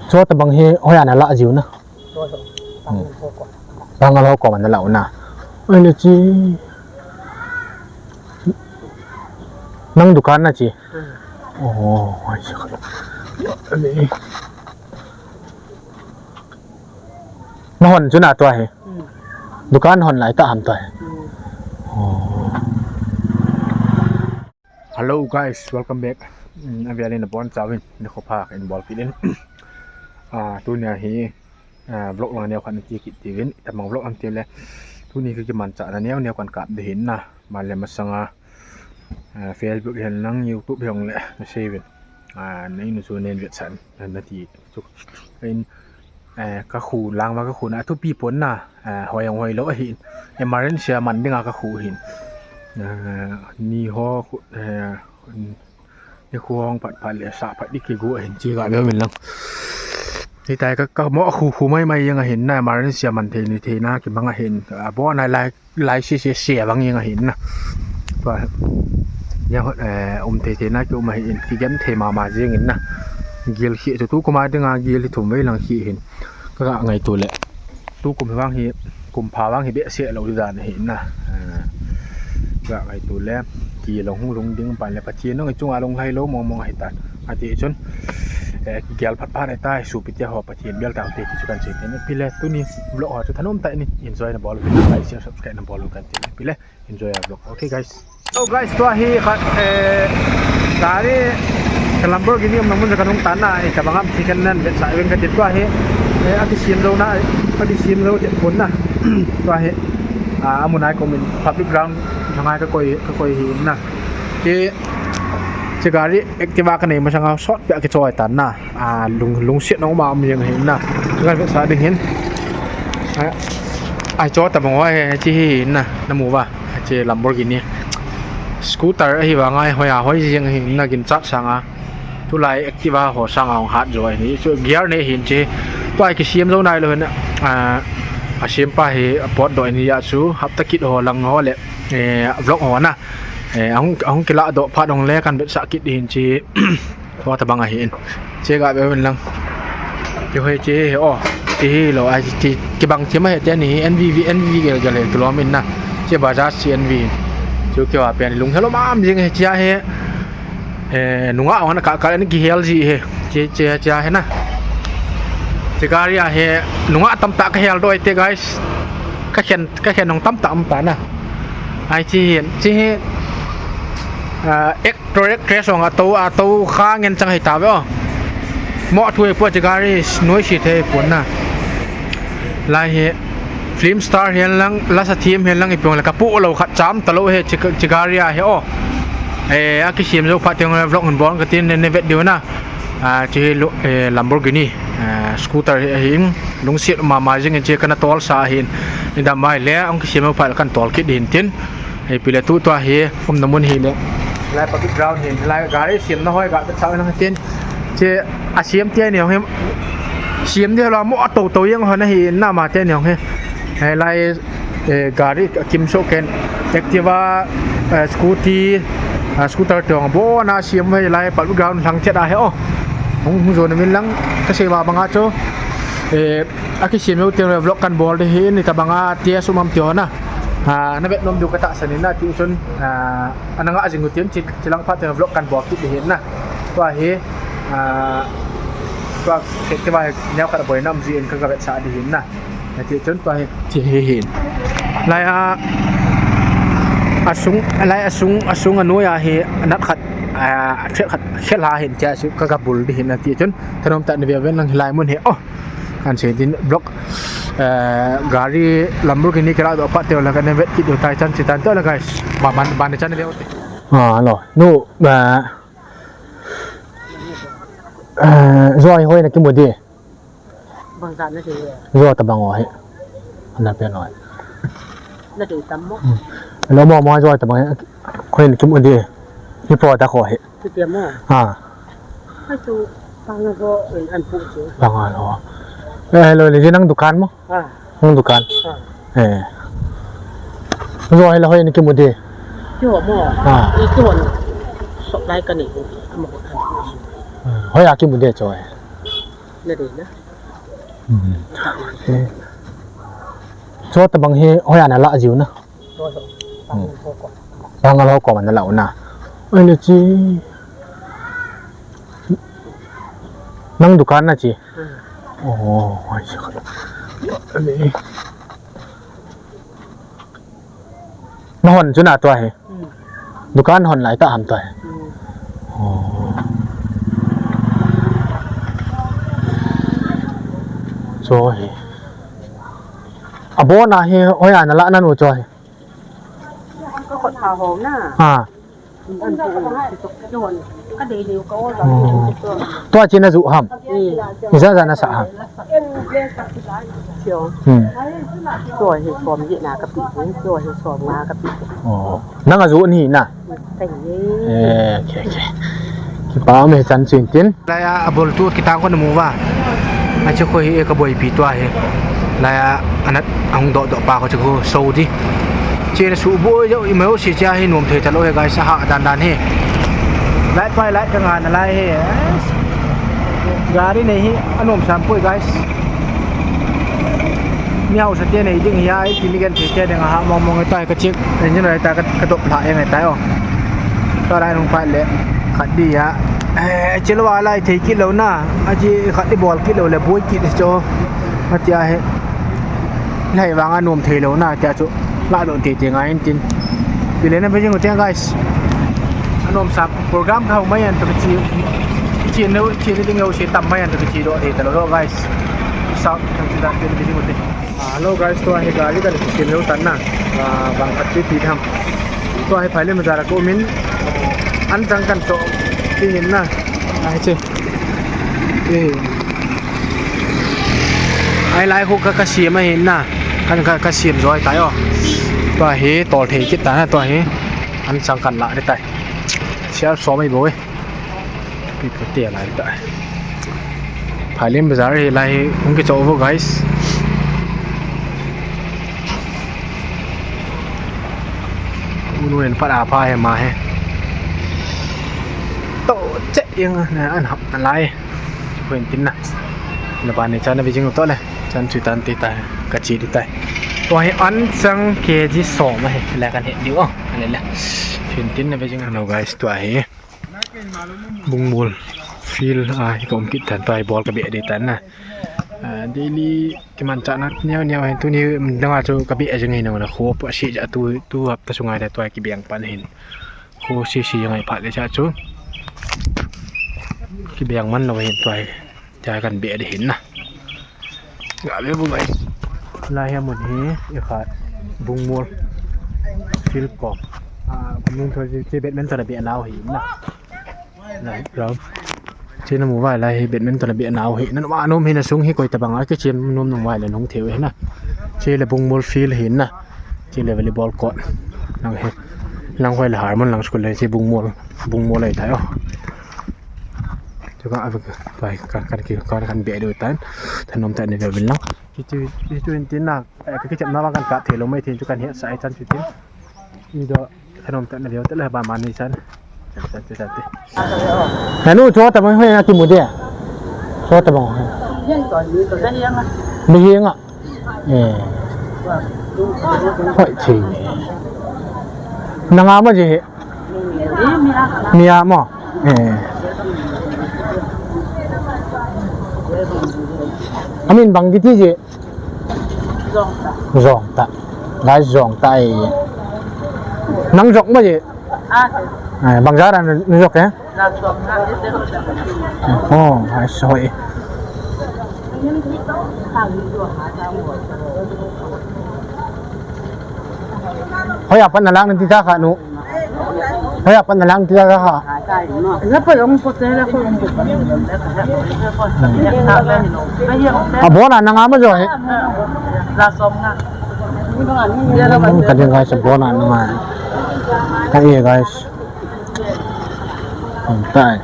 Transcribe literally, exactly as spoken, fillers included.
Chutabang hi hoiya nala jiu na? Chutabang. Hmm. Pangal ho koma nala u na. Ai le chi. Nang dukan na chi. Hmm. Oh, ai chi. Nahon chu na tua hi. Hmm. Dukan hon lai ta ham tua hi. Hmm. Oh. Hello guys, welcome back. Hmm, avel in abon chauvin nikho pha kahin bol kit in. Ah, tunia hi, ah, vlog lang neo khat na ti kit uvin, tabang vlog lang ti le. Tuni ka kimanchah na neo neo kan kap ding ahin na. Male masanga, ah, Facebook hihen lang, YouTube hihen le na sei uvin. Ah, na in u chu nen vetsah na ti chu. Ka in, eh, ka khu lang ma ka khu na thupi pon na, eh, hoi ang hoi lo ahin. Emergency a man dinga ka khu ahin. Eh, ni ho khu, eh, ni khu hong phat phat le sa phat di kigu ahin chi ga be min lang. Hitai ka, ka mo khu khu mai mai jeng ahin na, emergency a man thei ni thei na kimang ahin. Abon a lai lai si si si vang jeng ahin na. Tua, ya, eh, um thei thei na ki um ahin, kigen thei mama jeng in na. Gil khi chu tukum a dinga gil hi thum vei lang khi hin. Ka ga ngaito le. Tukum hi vang hi, kum pha vang hi behseh lou dan ahin na. Eh, ka ga ngaito le. Ki long hung lung ding pan le Pathen nong i chunga lunglhai lou mong mong ahi tan. Ati chun, eh, kigel phat phat ahitai, sopi te ho Pathen bel tau te ti chu kan sei te. Ipi le tuni vlog ho chu thanom tah in enjoy na bol uvin, like, share, subscribe na bol uvin kan ti. Ipi le enjoy a vlog. Okay guys. So guys, tua hi khat, eh, gari ka Lamborghini umna mun chu ka nung tan na, eh, tabang ham ti kan nan vetsah uvin ka ti tua hi, eh, akisem lou na, akisem lou te pon na. Tua hi, ah, amun a i komin public ground, nangai ka koi, ka koi hi na. Ki, chi gari Activa ka nei masanga sot pia kichoi tan na. A, lung, lungset na um a um jeng ahin na. Ka vetsah ding hin. A, a chutabang ho hi, chi hi na, na mu uva. Chi Lamborghini. Scooter ahi vang a, hoiya hoi jeng ahin na ginchat sanga. Tulai Activa ho sanga hung hat jo ahi. Chu gear nei hin chi. Tua kisem jou nai lou hin. A, asempa hi apotdoh in ahi a chu. Hapta kit ho lang ho le. Eh, vlog ho na. Eh, ahung, ahung kilah doh phat dong le kan vetsah kit hin chi. Tua tabang ahin. Che ga be uvin lang. Che hoi che he o. Che hi lo ai che kibang che ma he te ni N V V, N V V gel gel he kilom in na. Che Bajaj C N V. Chu kiva pen lung helo mam jing he chia he. Eh, nunga wan ka ka ni kihel ji he. Che che chia he na. Che gari a he nunga tamtah ka hel doh te guys. Ka khen, ka khen nong tamtah um ta na. Ai che hi, che hi. Ah, ek Torek Crash ong ato, ato kha ngen chang hei ta ve o. Mo thu e po che gari noi si thei pon na. Lai hi Film Star hihen lang, Lasa Thim hihen lang ipi ong le ka pu lou khat cham ta lou he che, che gari a he o. Eh, akisem jou phat teng le vlog hin bol ka tin ne, ne vet diu na. Ah, che hi lu, eh, Lamborghini, eh, scooter hi, hi lungset mama jing in che kana tol sa hin. Ni dam mai le, ong kisem jou phat le kan tol kit hin tin. Hei pi le tu tua hi, umna mun hi le. Lai public ground hi, lai gari siam na hoi ga ta chau nang tin. Che a siam te ni hong hi. Siam de la mo a to to yang hon hi na ma te ni hong hi. Hei lai, eh, gari kim so ken. Activa, eh, scooty, ah, scooter te hong bo na siam hei lai public ground lang chet a he o. Hung hung zo na min lang ka sei va banga cho. Eh, akisem jou te vlog kan bol de hi ni tabanga te sum am te ho na. Ah, na vet nom diu ka tahsan in na ti chun, ah, ana nga jing u tin chi, chi lang phat te vlog kan bol kit ding hin na. Tua hi, ah, tua ke, ke bai neo khat boi nam ji in ka, ka vetsah ding hin na. Na ti chun tua hi, chi hi hin. Lai a, asung, lai asung, asung a noi a hi nat khat, ah, khat, khat, khel ha hin tia su ka, ka bul ding hin na ti chun. Thanom tah in ve uvin lang hilai mun hi. Oh, kan sei din vlog, eh, gari Lamborghini kira do pa te la kan vet kit u tai chan chi tan to la guys. Ba ban, ban chan ve u te. Ah, lo. Nu, ba, eh, jo hi hoi na kimu di. Bang sa na sei. Jo tabang o hi. Ana pe noi. Na sei tam mo. Hmm. Lo mo mo jo tabang hi. Hoi na kimu di. Hi po ta ko hi. Kitia mo. Ha. Hai tu pangal ho, eh, an pu chu. Pangal ho. Eh, hello, le nang dukan mo? Ha. Nang dukan. Ha. Eh. Zo hela hoi ni kimu de. Yo mo. Ha. I tu an. Sok lai ka ni. Amo ko an pu chu. Hmm. Hoiya kimu de cho eh. Na dei na. Hmm. Eh. Chutabang hi hoiya na la jiu na. Chutabang. Hmm. Bang ho ko na la u na. Oi le chi. Nang dukan na chi. Hmm. Oh, ai sa. Na hon chu na tua hi. Hmm. Dukan hon lai ta ham tua hi. Hmm. Oh. Chu hi. Abona hi hoiya na la na nu chu hi. Ka khut pha hom na. Ha. Ka dei dei ka ol. Oh. Tua chi na ju ham. Hmm. Ijaja na sa ham. Sio. Hmm. Tua hi som ji na ka pi, tua hi som nga ka pi. Oh. Nang a ju ni na. Ka hi. Eh, okay, okay. Kipa me chan chin tin. Laiya abol tu kitang ko na mu va. Achu ko hi ka boipi tua hi. Laiya anat ahung do do pa ko chu ko so di. Che su bo jo i mai o si cha hi nom thei ta lo he guys, ha dan dan hi. Light pai light ka nga na lai hi. Gari nei hi anom sam poi guys. Mi hausa te nei ding hi ai, ti mi gen thei te ding a ha mong mong tai ka chik. Engine rai ta ka, ka dop la e ngai tai o. Ta rai nung pat le khat di ya. Eh, chilo a lai thei kit lo na. A chi khat di bol kit lo le boi kit cho. A ti a he. Lai vang anom thei lo na ti a chu. La don thei thei ngai in tin. Pi le na pe jing u te guys. Anom sa program ka hau mai an to chi. Chi ne, chi ne ding lo si tam mai an to chi do thei ta lo guys. Sa, chi dan pe jing u te. Ah, hello guys, tua hi gari kan kisin lou tan na. Ah, bang khat ti ti tham. Tua hi Phailin bazar a ka um in. An chang kan cho ti hin na. Ai che. Eh. Ai lai khu ka, ka siam ahin na. Kan ka, ka siam joi tai o. Tua hi tol thei kit ta na tua hi. An chang kan la ri tai. Sial so mai boi. Pi pu te lai ta. Phailin bazar hi lai hi hung kicho vo guys. Unu en pat a pha he ma he. To che yang na an hap na lai. Chu ko in tin na. Na ba ni chan na ve jing to le. Chan chu tan ti ta ka chi di tai. Tua hi an chang K G som a he. La kan he di o. Le le. Chu in tin na ve jing. Hello guys, tua hi. Bungmol field a hi ka um kit tan tua hi bol ka beh ding tan na. Ah, daily kimanchahna neo neo hin tuni dang a chu ka beh jing hin na kho pa si ja tu, tu hapta sunga le tua hi kibeng pan hin. Kho si si ngai phat le cha chu. Kibeng man lo hin tua hi. Tua kan beh ding hin na. Ga ve bu guys. Lai hi amun hi, i khat Bungmol field ko. Ah, kum nung thoi che badminton a beh nau hi na. Lai ground. Che na mu vai lai hi badminton a beh nau hi. Nan ma nom hi na sung hi koi tabang a kichem nom nom vai le nung theu hi na. Che le Bungmol field hi na. Che le volleyball court. Lang hi. Lang hoi le Harmon lang school le che Bungmol. Bungmol lai tai o. Chu ka, a, ka, ka, ka, ka, kan beh ding tan. Thanom tah in na ve uvin lang. Chu, chu, chu in tin na, eh, ka kichep na vang kan kap thei lou mai thei chu kan hetsah chan chu tin. I do thanom tah in na ve u te le ba man ni chan. Chan, chan, chan, chan ti. Nanu, chutabang hoi a kimu de. Chutabang hoi. Mihinga. Eh. Hoi, chi. Nanga mo ji. Mia mo. Eh. Amin bang kiti ji. Jongta. Jongta. Lai Jongta e. Nang jong mo ji. Ah. Eh, bang jara nang jong eh. Oh, ai soi. Hoiya pat na lang ti ta kha nu. Hoiya pat na lang ti ta kha. Abona nanga mo jo he. Ka ding guys, abona nanga. Ka e guys. Ang tai.